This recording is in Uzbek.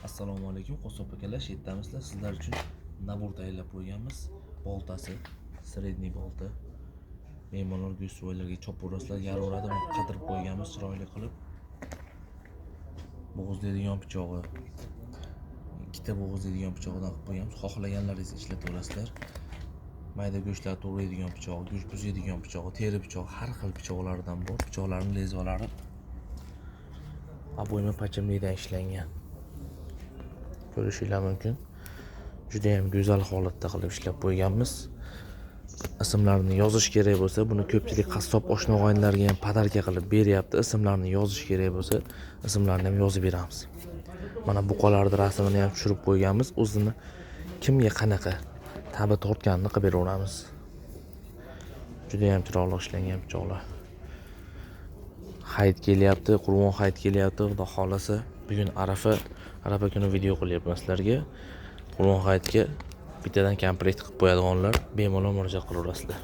Assalomu alaykum, qassob akalar, shu yerdamisizlar. Sizlar uchun набор tayyorlab qo'yganmiz. Boltasi, средний bolta. Bemalol go'shtvoylarga chopaverasizlar, yaraveradi. Buni qadirib qo'yganmiz chiroyli qilib. Bo'g'izlaydigan pichog'i. Ikkita bo'g'izlaydigan pichog'idan qilib qo'yganmiz. Xohlaganlaringizni ishlataverasizlar. Mayda go'shtlar to'g'raydigan pichog'i, go'sht buzadigan pichog'i, teri pichog'i, har xil pichoqlardan bor. Pichoqlarning lezvalari обойма pachimlidan ishlangan. Ko'rishinglar mumkin. Juda ham go'zal holatda qilib ishlab qo'yganmiz. Ismlarini yozish kerak bo'lsa, buni ko'pchilik qassob oshna og'aynilarga ham подарка qilib beryapti. Ismlarini yozish kerak bo'lsa, ismlarini ham yozib beramiz. Mana buqalarni rasmini ham tushirib qo'yganmiz. O'zini kimga qanaqa ta'bi tortganini qilib beraveramiz. Juda ham chiroyli ishlangan pichoqlar. Hayit kelyapti, Qurbon hayit kelyapti, Xudo xohlasa. Bugun Arafa, Arafa kuni video qilyapman sizlarga. Qurbon hayitga bittadan komplekt qilib qo'yadiganlar bemalol murojaat qilaverasizlar.